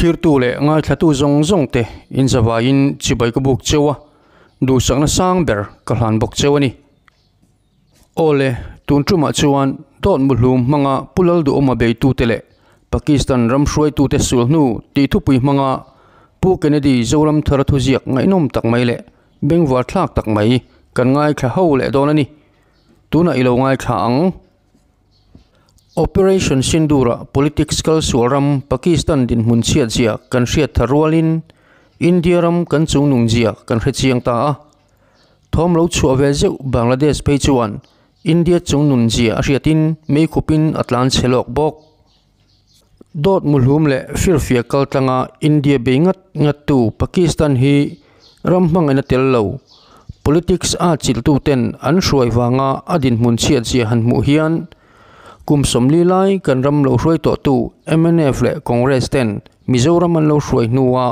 Thlirtu leh ngaithlatu zawng zawng te inzavaiin chibai ka buk cheu a, duhsakna sang ber ka hlan bawk cheu a ni. Aw le, tun tumah chuan dawt muhlum hmanga Pu Lalduhawma beitute leh Pakistan ram hruaitute sul hnu tih thupui hmanga Pu Kennedy Zoram thara thuziak ngaihnawm tak mai leh bengvar thlak tak mai kan ngaithla ho leh dawn a ni. Tunah i lo ngaithla ang. Operation Sindoor-ah politics kal sual ram Pakistan dinhmun chhiat zia kan hriat thar rualin India ram kan chungnung zia kan hre chiang ta a. Thawm lo chhuah ve zeuh Bangladesh phei chuan India chungnun zia a hriatin meikhupin a tlan chhe lawk bawk. Dawt muhlum leh firfiak kal tlanga India bei ngat ngattu Pakistan hi ram hmangaihna tel lo politics a chilhtuten an hruai vanga a dinhmun chhiat zia han hmuh hian kum 40 lai kan ram lo hruai tawhtu mnf leh Congress ten Mizoram an lo hruai hnua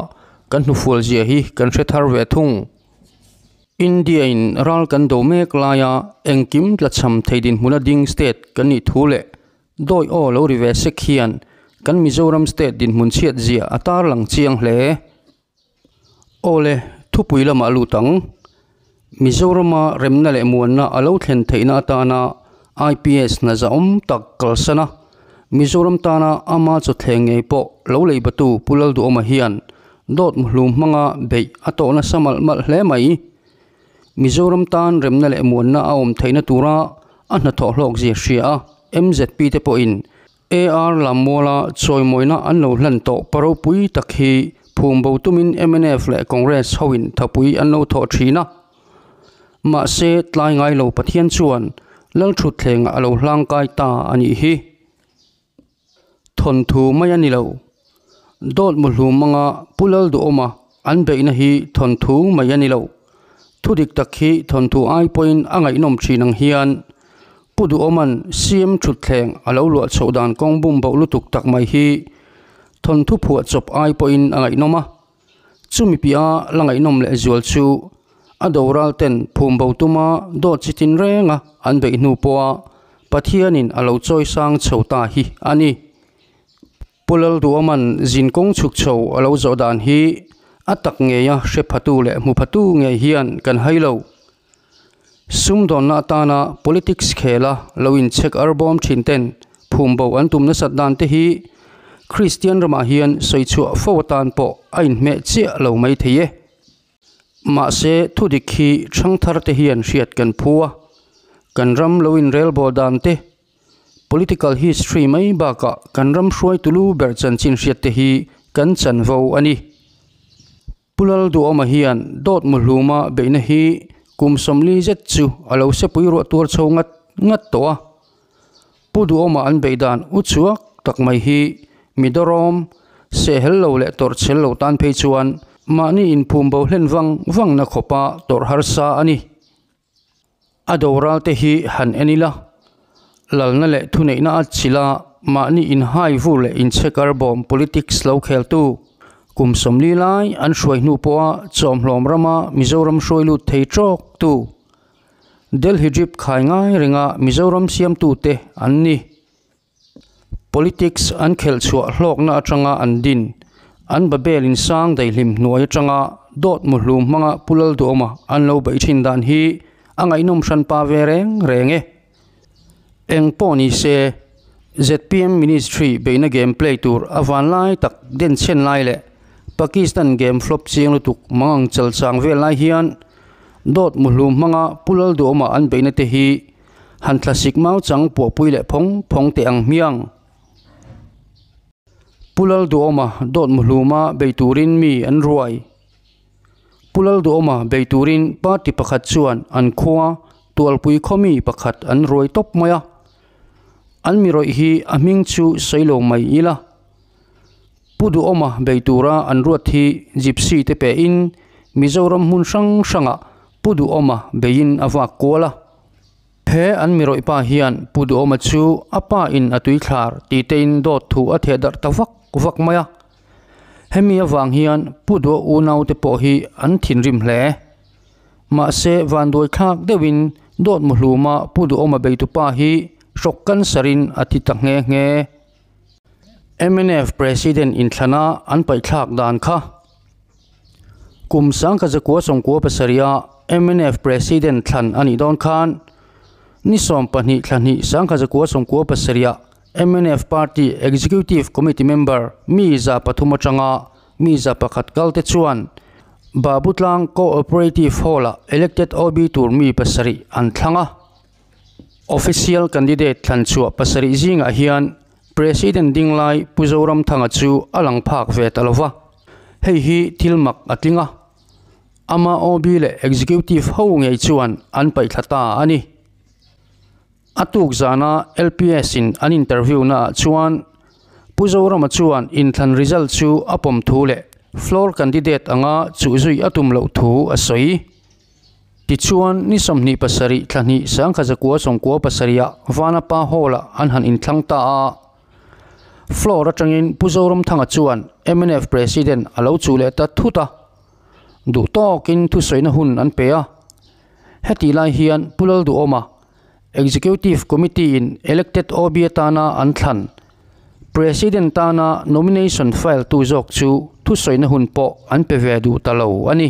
kan hnufual zia hi kan hre thar ve thung. India in ral kan do mek laia engkim tlachham thei dinhmuna ding state kan nih thu leh Dawi aw lo ri ve sek hian kan Mizoram state dinhmun chhiat zia a tarlang chiang hle. Aw le, thupui lamah lut ang. Mizorama remna leh muanna a lo thlen theihna atana IPS hna zahawm tak kalsan a, Mizoram tana ama chawthleng ngei pawh lo lei batu Pu Lalduhawma hian dawt muhlum hmanga beih a tawh nasa malh malh hle mai. Mizoram tan remna leh muanna a awm theihna tura a hnathawh hlawk zia hria a, MZP te pawhin AR Lammuala chawimawina an lo hlan tawh pa ropui tak hi phum bo tumin mnf leh Congress hoin thapui an lo thawh thin a. Mahse, tlai ngai lo Pathian chuan Lalthutthlengah a lo hlangkai ta a nih hi. Thawnthu mai a ni lo. Dawt muhlum anga Pu Lalduhawma an beihna hi thawnthu mai a ni lo. Thu dik tak hi thawnthu ai pawhin a ngaihnawm thin ang hian Pu Duhawma'n CM thutthleng a lo luah chhoh dan kawng bum boh lutuk tak mai hi thawnthu phuah chawp ai pawhin a ngaihnawm a. Chumi piah la ngaihnawm leh zual chu a doral ten phum bo tuma dawt chi tin renga an beih hnu pawha Pathianin a lo chawi sang chho ta hi a ni. Pu Lalduaman zin kawng chhuk chho a lo zawh dan hi a tak ngeia hre phatu leh hmu phatu ngei hian kan hai lo. Sumdawnna atana politics khela lo inchhek arbawm thin ten phum bo an tum nasat dan te hi Kristian ramah hian sawi chhuah fo atan pawh a inhmeh chiah lo mai thei e. Mahse thudik hi thangthar te hian hriat kan phu a, kan ram lo inrelbawl dan te, Political history mai bakah kan ram hruaitu lu ber chanchin hriat te hi kan chanvo a ni. Pu Lalduhawma hian dawt muhluma beihna hi kum 40 zet chu a lo sepui ruah tuar chho ngat ngat tawh a. Pu Duhawma an beih dan u chhuak tak mai hi mi dawrawm, sehhel lo leh tawrhchhel lo tan phei chuan mahni inphum bo hlen vang vangna khawpa tawrh harsa a ni. A doral te hi han en ila, lalna leh thuneihna a chilh a, mahni inhai vur leh inchhekar bawm politics lo kheltu kum 40 lai an hruai hnu pawha chawmhlawm rama Mizoram hruai lut thei tawk tu Delhi drip khai ngai renga Mizoram siamtute an ni. Politics an khelh chhuah hlawkna atanga an din, an Babel in sang daihlim hnuai atanga dawt muhlum hmanga Pu Lalduhawma an lo beih thin dan hi a ngaihnawm hranpa ve reng reng e. Eng pawh ni se, zpm Ministry beihna game play tur a van lai tak denchhen lai leh Pakistan game flop chiang lutuk mangang chalchang vel lai hian dawt muhlum hmanga Pu Lalduhawma an beihna te hi Han thlasik mau chang puahpui leh phawng phawng teh ang hmiang. Pu Lalduhawma dawt muhluma bei turin mi an ruai. Pu Lalduhawma bei turin party pakhat chuan an khua tualpui khaw mi pakhat an ruai tawp mai a. An mi rawih hi a hming chu sawi lo mai ila. Pu Duhawma bei tura an ruat hi gypsy te pehin Mizoram hmun hrang hrangah Pu Duhawma beiin a vak kual a. He an mi rawih pa hian Pu Duhawma chu a pa in a tuithlar tih te in dawt thu a theh darh ta vak vak mai a. Hemi avang hian Pu Duha unau te pawh hi an thinrim hle. Mahse vanduai thlak deuhin dawt muhluma Pu Duhawma beitu pa hi hrawk cancer in a ti ta nghe nghe. Mnf President inthlana an paihthlak dan kha. Kum 1997 a mnf President thlan a nih dawn khan ni 12 thla hnih 1997 ah mnf Party Executive Committee member mi 300 atanga mi 100 kal te chuan Babutlang Co-operative Hall-ah elected OB tur mi pasarih an thlang a. Official candidate thlan chhuah pasarih zingah hian President ding lai Pu Zoramthanga chu a lang phak ve ta lova, hei hi thil mak a tling a, ama OB leh Executive ho ngei chuan an paihthla ta a ni. A tuk zana LPS in an interview naah chuan Pu Zorama chuan inthlan result chu a pawm thu leh floor candidate anga chuhzui a tum loh thu a sawi. Tichuan, ni 27 thla hnih 1997 ah Vanapa Hall-ah an han inthlang ta a. Floor atangin Pu Zoramthanga chuan mnf President a lo chuh leh ta thut a. Duh tawkin thusawiina hun an pe a. Hetih lai hian Pu Lalduhawma, Executive Committee-in elected OB atana an thlan, President tana nomination file tu zawk chu thusawiina hun pawh an pe ve duh ta lo a ni.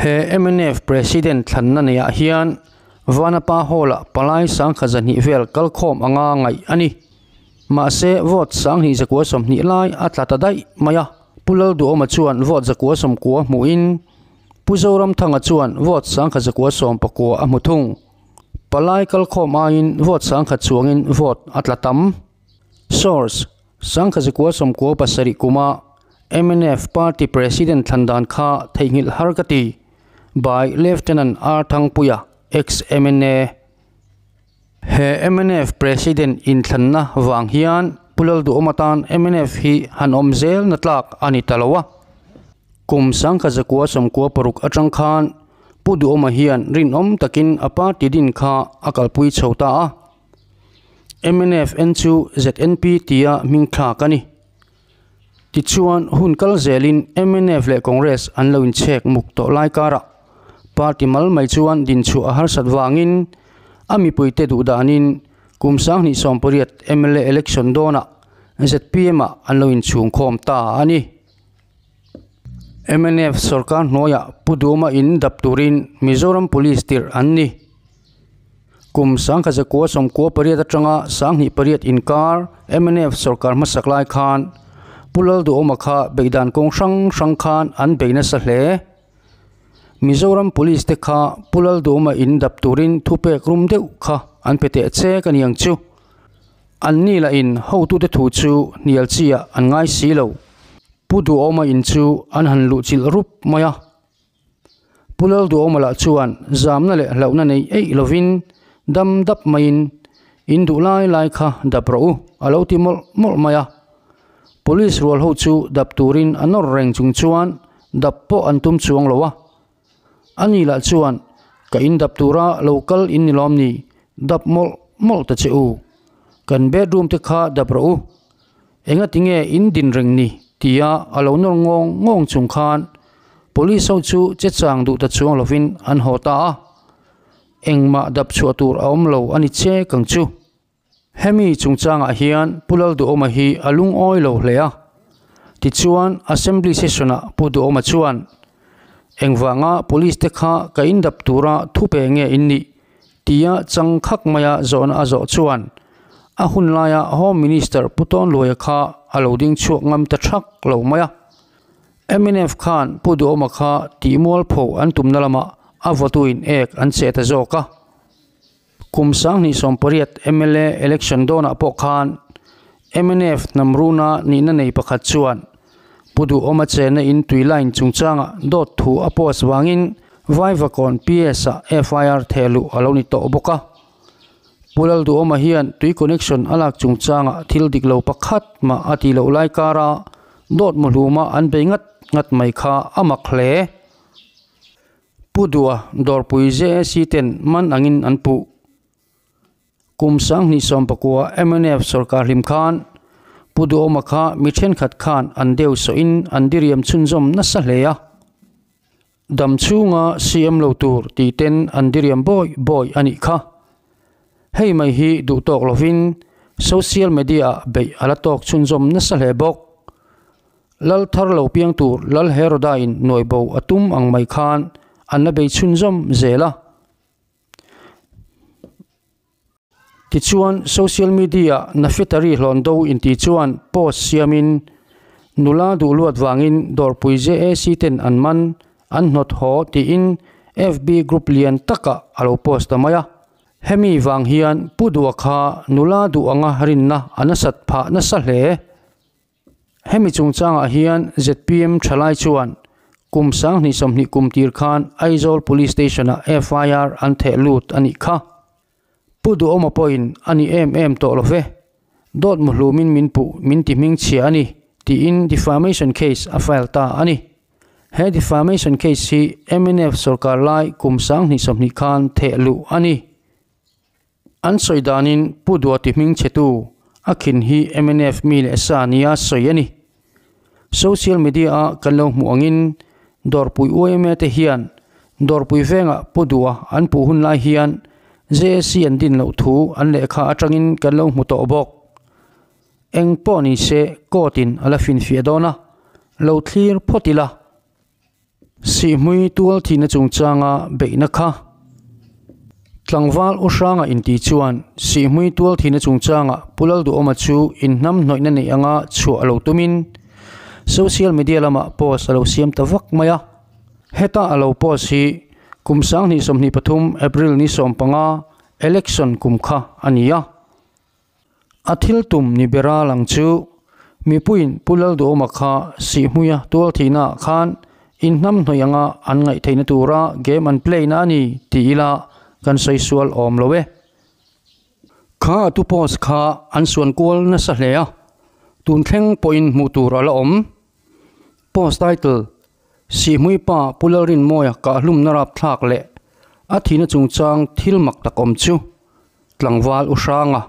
He mnf President thlanna neiah hian Vanapa Hall-ah palai 1200 vel kalkhawm anga ngaih a ni. Mahse, vote 2120 lai a tla ta daih mai a. Pu Lalduhawma chuan vote 190 hmuhin Pu Zoramthanga chuan vote 1119 a hmu thung. Palai kalkhawm aiin vote 1000 chuangin vote a tla tam. Source, 1997 kuma mnf Party President thlan dan kha theihnghilh har ka ti, by Lieutenant R Thangpuia, ex-MNA. He mnf President inthlanna vang hian Pu Lalduhawm atan mnf hi han awm zel na tlak a ni ta lo a. Kum 1996 atang khan Pu Duhawma hian rinawm takin a party din kha a kalpui chho ta a. Mnf en chu ZNP tia hming thlak a ni. Tichuan, hun kal zelin mnf leh Congress an lo inchhek muk tawh lai karah party mal mai chuan dinchhuah a harsat vangin a mipuite duh danin kum 2018 mla election dawnah zpm ah an lo inchhungkhawm ta a ni. Mnf sorkar hnuaiah Pu Duhawma in dap turin Mizoram Police tirh an ni. Kum 1998 atanga 28 inkar mnf sorkar hmasak lai khan Pu Lalduhawma kha beihdan kawng hrang hrang khan an bei nasa hle. Mizoram Police te kha Pu Lalduhawma in dap turin thupek rum deuh kha an pe teh che ka ni ang chu. An ni lahin hotute thu chu hnial chi ah an ngai si lo. Pu Duhawma in chu an han luhchilh rup mai a. Pu Lalduhawma lah chuan zamna leh hlauhna nei eih lovin dam dap maiin in duh lai lai kha dap rawh u a lo ti mawlh mawlh mai a. Police rual ho chu dap turin a nawr reng chung chuan dap pawh an tum chuang lo a. Ani lah chuan ka in dap tura lo kal in ni lawm ni, dap mawlh mawlh ta che u. Kan bedroom te kha dap rawh u. Enga tinge in din reng ni? tia a lo nawr ngawng ngawng chung khan Police ho chu che chang duh ta chuang lovin an haw ta a. Engmah dap chhuah tur a awm lo a ni che kang chu. Hemi chungchangah hian Pu Lalduhawma hi a lungawi lo hle a. Tichuan Assembly session-ah Pu Duhawma chuan, Engvanga Police te kha ka in dap tura thu pe nge in nih? Tia chang khak maia zawhna a zawh chuan a hun laia Home Minister Pu Tawnluaia kha a lo ding chhuak ngam ta thak lo mai a. Mnf khan Pu Duhawma kha tihmual pho an tumna lamah a vawtuin ek an cheh ta zawk a. Kum 2018 mla election dawnah pawh khan mnf hnamruna nihna nei pakhat chuan Pu Duhawma chenna in tui line chungchangah dawt thu a post vangin Vaivakawn PS-ah FIR theh luh a lo ni tawh bawk a. Pu Lalduhawma hian tui connection a lak chungchangah thil dik lo pakhat mah a tih loh lai kara dawt muhluma an bei ngat ngat mai kha a mak hle. Pu Duha dawrpui JAC ten man angin an puh. Kum 2019 mnf sorkar hlim khan Pu Duhawma kha mi thenkhat khan an deu sawhin an diriam chhunzawm nasa hle a. Dam chhunga CM lo tur tih ten an diriam bawi bawi a nih kha. Hei mai hi duh tawk lovin Social media-ah beih a la tawk chhunzawm nasa hle bawk. Lal thar lo piang tur Lal Heroda-in nuai bo a tum ang mai khan an la bei chhunzawm zel a. Tichuan, social media-ah Nafetari Hlawn Do inti chuan post siamin, Nula duh luat vangin dawrpui JAC ten an man, an hnawt haw tiin FB group lian takah a lo post ta mai a. Hemi vang hian Pu Dua kha nula duh anga rinna a nasat phah nasa hle. Hemi chungchangah hian zpm thalai chuan kum 2020 kum tir khan Aizawl Police Station-ah FIR an theh lut a nih kha. Pu Duhawma pawhin a ni em em tawh lo ve, dawt muhlumin min puh min ti hmingchhia a ni tiin defamation case a file ta a ni. He defamation case hi mnf sorkar lai kum 2020 khan theh luh a ni. An sawi danin Pu Duati hmingchhetu a khin hi mnf mi leh sa nia sawi a ni. Social media-a kan lo hmuh angin Dawrpui yma te hian Dawrpui vengah Pu Dua an puh hun lai hian JAC an din loh thu an lehkha atangin kan lo hmu tawh bawk. Eng pawh ni se court-in a la finfiah dawn a, lo thlir phawt ila. Sihhmui tual thihna chungchanga beihna kha. Tlangval U Hranga inti chuan Sihhmui tual thihna chungchanga Pu Lalduhawma chu inhnamhnawihna neih anga chhuah a lo tumin social media lamah post a lo siam ta vak mai a. Heta a lo post hi kum 2023 April ni 15 election kum kha a ni a. A thil tum ni bera lang chu mipuiin Pu Lalduhawma kha Sihhmuia tual thihnaah khan inhnamhnawih anga an ngaih theihna tura game an play na a ni ti ila kan sawi sual awm lo e. Kha a tu post kha an suan kual nasa hle a, tun thleng pawhin hmuh tur a la awm. Post title, Sihhmui pa Pu Lalrinmawia kahhlumna rapthlak leh a thihna chungchang thil mak tak awm chu. Tlangval U Hranga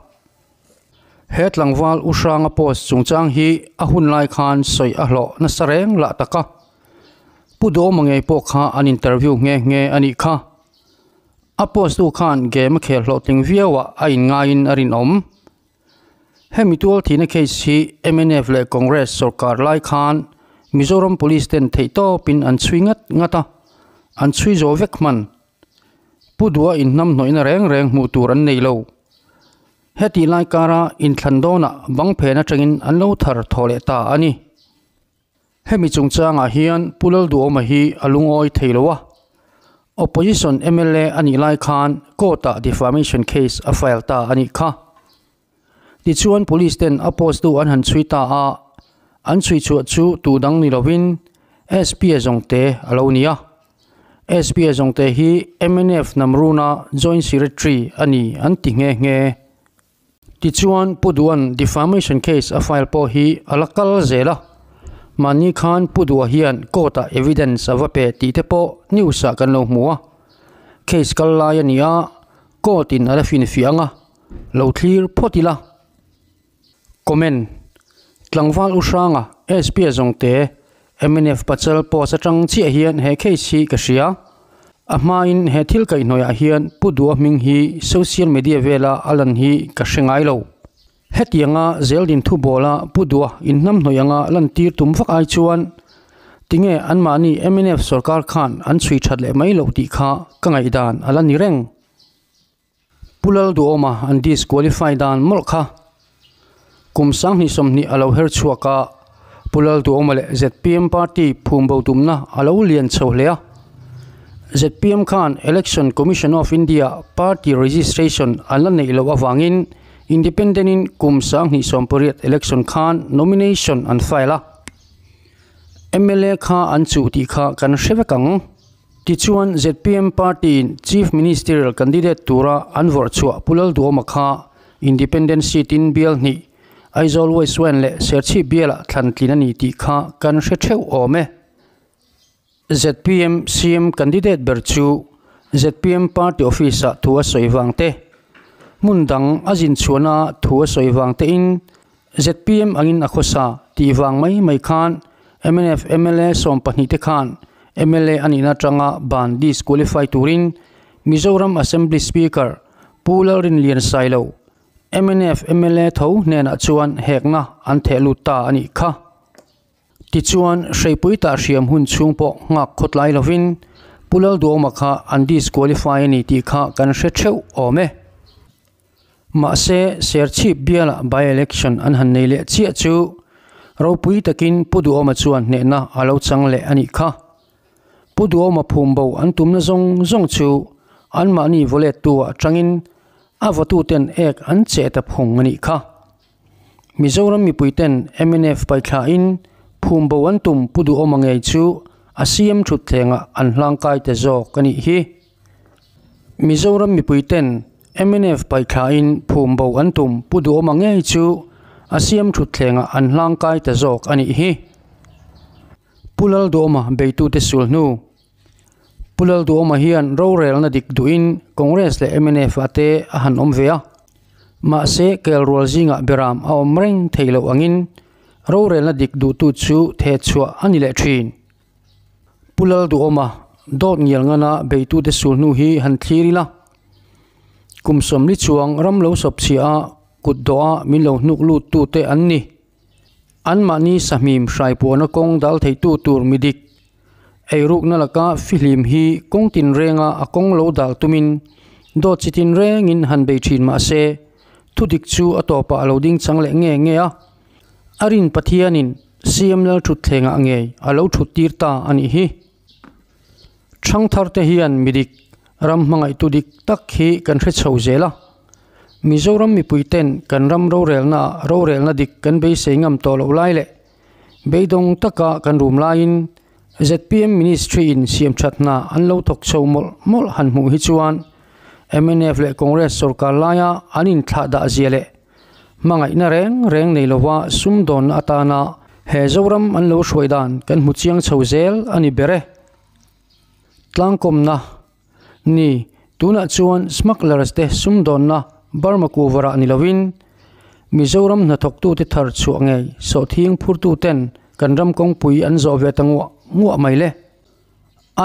He tlangval U Hranga post chungchang hi a hun lai khan sawi a hlawh nasa reng lah tak a. Pu Duhawma ngei pawh kha an interview nghe nghe a nih kha. A post tu khan game a khel hlawhtling viauah a inngaiin a rinawm. Hemi tual thihna case hi mnf leh Congress sorkar lai khan Mizoram Police ten theihtawpin an chhui ngat ngat a, an chhui zawh vek hman. Pu Dua inhnamhnawihna reng reng hmuh tur an nei lo. Hetih lai kara inthlan dawnah bang phen atangin an lo thar thaw leh ta a ni. Hemi chungchangah hian Pu Lalduhawma hi a lungawi thei lo a. Opposition mla a nih lai khan court-ah defamation case a file ta a nih kha. Tichuan police ten a post tu an han chhui ta a, an chhui chhuah chu tu dang ni lovin SP a zawngte a lo ni a. SP a zawngte hi mnf Namruna Joint Secretary a ni an ti nghe nghe. Tichuan Pu Duan defamation case a file pawh hi a la kal zel a, mahni khan Pu Dua hian court ah evidence a va pe tih te pawh news ah kan lo hmu a. Case kal lai a ni a, court in a la finfiah ang a. Lo thlir phawt ila. Comment, Tlangval U Hranga, SP a zawngte, mnf Pachal post atang chiah hian he case hi ka hria. A hmain he thil kaihhnawihah hian Pu Dua hming hi social media vela a lan hi ka hre ngai lo. Hetianga zeldin thu bawla Pu Dua inhnamhnawih anga lantir tum vak ai chuan tinge anmahni mnf sorkar khan an chhui that leh mai loh tih kha ka ngaihdan a la ni reng. Pu Lalduhawma an disqualify dan mawlh kha kum 2020 a lo her chhuak a, Pu Lalduhawma leh zpm party phum bo tumna a lo lian chho hle a. Zpm khan Election Commission of India party registration an la neih loh avangin Independent in kum 2018 election khan nomination an file a. Mla kha an chuh tih kha kan hre vek ang. Tichuan, zpm party-in Chief Ministerial candidate tura an vawrh chhuah Pu Lalduhawma kha Independent seat-in bial hnih, Aizawl West One leh Serchhip bialah thlan tlin a ni tih kha kan hre theuh awm e. Zpm CM candidate ber chu zpm party office-ah thu a sawi vang te, hmun dang a zin chhuahna thu a sawi vang tein Zpm angin a khawsa tih vang mai mai khan mnf mla 12 te khan mla a nihna atanga ban disqualify turin Mizoram Assembly Speaker Pu Lalrinlian Sailo, Mnf mla tho hnenah chuan hekna an theh lut ta a nih kha. Tichuan, hreipui tah hriam hun chhung pawh nghak khawtlai lovin Pu Lalduhawma kha an disqualify a ni tih kha kan hre theuh awm e. Mahse, Serchhip bialah by-election an han nei leh chiah chu ropui takin Pu Duhawma chuan hnehna a lo chang leh a nih kha. Pu Duhawma phumbo an tumna zawng zawng chu anmahni vawlettu ah tangin a vawtuten ek an cheh ta phung a nih kha. Mizoram mipuiten mnf paithlain phumbo an tum Pu Duhawma ngei chu a CM thutthlengah an hlangkai ta zawk a nih hi. Mizoram mipuiten mnf paithlain phumbo an tum Pu Duhawma ngei chu a CM thutthlengah an hlangkai ta zawk a nih hi. Pu Lalduhawma beitute sul hnu. Pu Lalduhawma hian rorelna dik duhin Congress leh mnf ah te a han awm ve a. Mahse, kelrual zingah beram a awm reng thei loh angin rorelna dik duhtu chu theh chhuah a ni leh thin. Pu Lalduhawma dawt ngial ngana beitute sul hnu hi han thlir ila. Kum sawmli chuang ram lo sawp chhiah a kut dawh a min lo hnuk lut tute an ni. Anmahni sahmim hraipuahna kawng dal theitu tur mi dik eirukna laka fihlim hi kawng tinrenga a kawng lo dal tumin dawt chi tinrengin han bei thin mah se, thudik chu a tawpah a lo ding chang leh nge nge a. A rin Pathianin CM Lalthutthlengah ngei a lo thut tir ta a nih hi. Thangthar te hian mi dik, ram hmangaihtu dik tak hi kan hre chho zel a. Mizoram mipui ten kan ram rorelna ah rorelna dik kan beisei ngam tawh loh lai leh beidawng taka kan rum laiin zpm ministry in siamthat hna an lo thawk chho mawlh mawlh han hmuh hi chuan mnf leh Congress sorkar laia an inthlah dah zia leh Hmangaihna reng reng nei lova sumdawnna atana he Zoram an lo hruai dan kan hmu chiang chho zel a ni ber e. Tlangkawmna Ni, tunah chuan smugglers te sumdawnna Burma kuvarah ni lovin Mizoram hnathawktute thar chhuah ngei sawhthing phurtuten kan ram kawngpui an zawh ve ta nguah nguah mai le.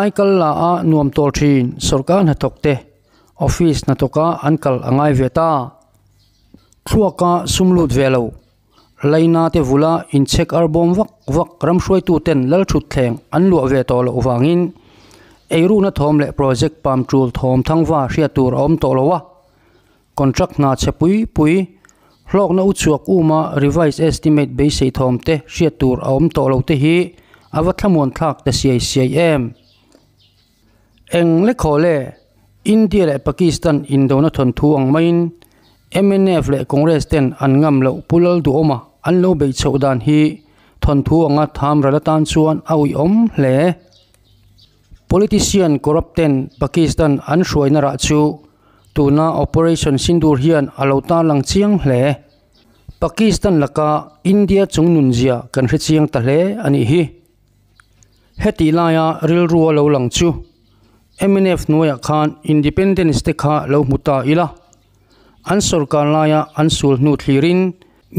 Aikal la a nuam tawl thin sorkar hnathawkte office hnathawka an kal a ngai ve ta. Thluaka sum lut ve lo, Laina te vula inchhek arbawm vak vak ramhruaituten lalthutthleng an luah ve tawh loh vangin eirukna thawm leh project pam tul thawm thangva hriat tur a awm tawh lo a. Contract hna chhe pui pui, hlawkna uchuak uma revise estimate beisei thawm te hriat tur a awm tawh lo te hi a va thlamuan thlak ta siai siai em. Eng lekhaw le, India leh Pakistan indona thawnthu ang maiin mnf leh Congress ten an ngam loh Pu Lalduhawma an lo beih chhoh dan hi thawnthu anga tham ral atan chuan a uiawm hle. Politician corrupt ten Pakistan an hruaina rah chu tuna Operation Sindoor hian a lo tarlang chiang hle. Pakistan laka India chungnunzia kan hre chiang ta hle a nih hi. Hetih laia rilru a lo lang chu mnf hnuaiah khan Independence te kha lo hmu ta ila. An sorkar laia an sul hnu thlirin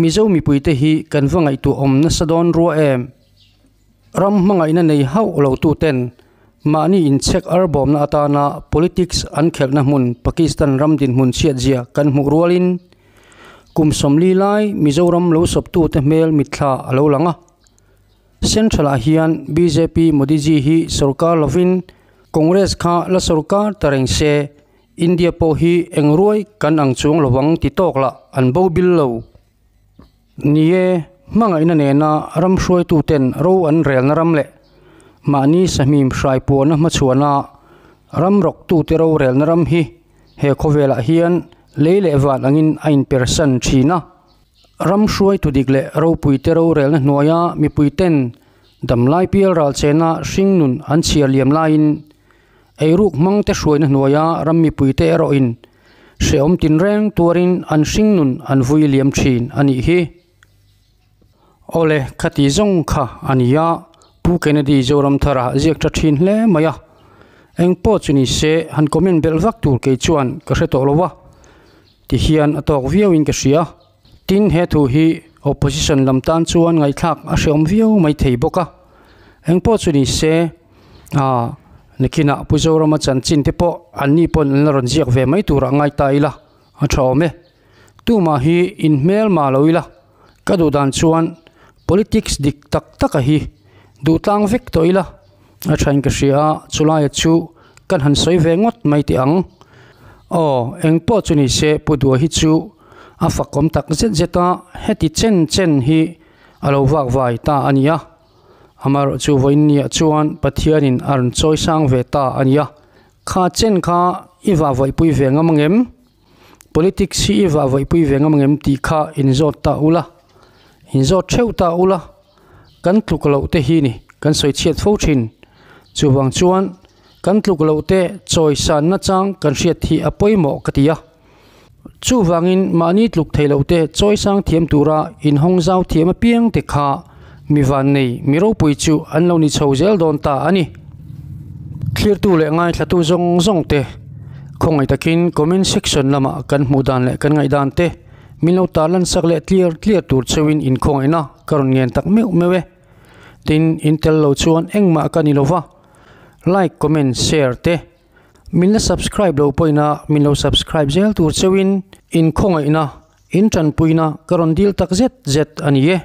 Mizo mipuite hi kan va ngaihtuah awm nasa dawn rua em? Ram hmangaihna nei hauh lo tuten mahni inchhek arbawmna atana politics an khelhna hmun Pakistan ram dinhmun chhiatzia kan hmuh rualin kum 40 lai Mizoram lo sawptute hmel mitthla a lo lang a. Central ah hian bjp Modiji hi sorkar lovin Congress kha la sorkar ta reng se India pawh hi eng ruai kan ang chuang lovang ti tawk lah an bo bil lo. Ni e, hmangaihna nena ram hruaituten ro an relna ram leh mahni sahmim hrai puahna hmachhuana ram rawktute rorelna ram hi he khawvelah hian lei leh van angin a inpersan thin a. Ram hruaitu dik leh ropuite rorelna hnuaia mipuiten damlai pial ral chena hringnun an chhiar liam laiin eiruk hmangte hruaina hnuaia ram mipuite erawhin hrehawm tinreng tuarin an hringnun an vui liam thin a nih hi. Awle, khati zawng kha a ni a, Pu Kennedy Zoramthara ziak tha thin hle mai a. Eng pawh chu ni se han comment belh vak tur kei chuan ka hre tawh lo a. Ti hian a tawk viauin ka hria. Tin, he thu hi opposition lam tan chuan ngaihthlak a hreawm viau mai thei bawk a. Engpawh chu ni se, ah, nikinah Pu Zorama chanchin te pawh anni pawn an la rawn ziak ve mai turah ngai ta ila, a tha awm e. Tumah hi inhmelma lo ila, ka duh dan chuan politics dik tak taka hi duh tlang vek tawh ila a thain ka hria a, chulaia chu kan han sawi ve ngawt mai teh ang. Aw, eng pawh chu ni se Pu Dua hi chu a fakawm tak zet zet a, heti chen chen hi a lo vak vai ta a nia. Amaherawh chu vawiinniah chuan Pathianin a rawn chawi sang ve ta a nia. Kha chen kha i vahvaihpui ve ngam angem? Politics hi i vahvaihpui ve ngam angem tih kha inzawt ta ula, inzawt theuh ta ula, kan tluk loh te hi ni kan sawi chhiat fo thin. Chuvang chuan kan tluk loh te chawi sanna chang kan hriat hi a pawimawh ka ti a. Chuvangin mahni tluk thei loh te chawi sang thiam tura inhawng zau thiam apiang te kha mi vannei mi ropui chu an lo ni chho zel dawn ta a ni. Thlirtu leh ngaithlatu zawng zawng te khawngaih takin comment section lamah kan hmuh dan leh kan ngaihdan te min lo tarlan sak leh tliar tliar tur cheuhin inkhawngaihna ka rawn ngen tak meuh meuh e. Tin, in tel lo chuan engmah ka ni lova, like, comment, share te min la subscribe lo pawhin a min lo subscribe zel tur cheuhin inkhawngaihna, in tanpuina ka rawn dil tak zet zet a ni e.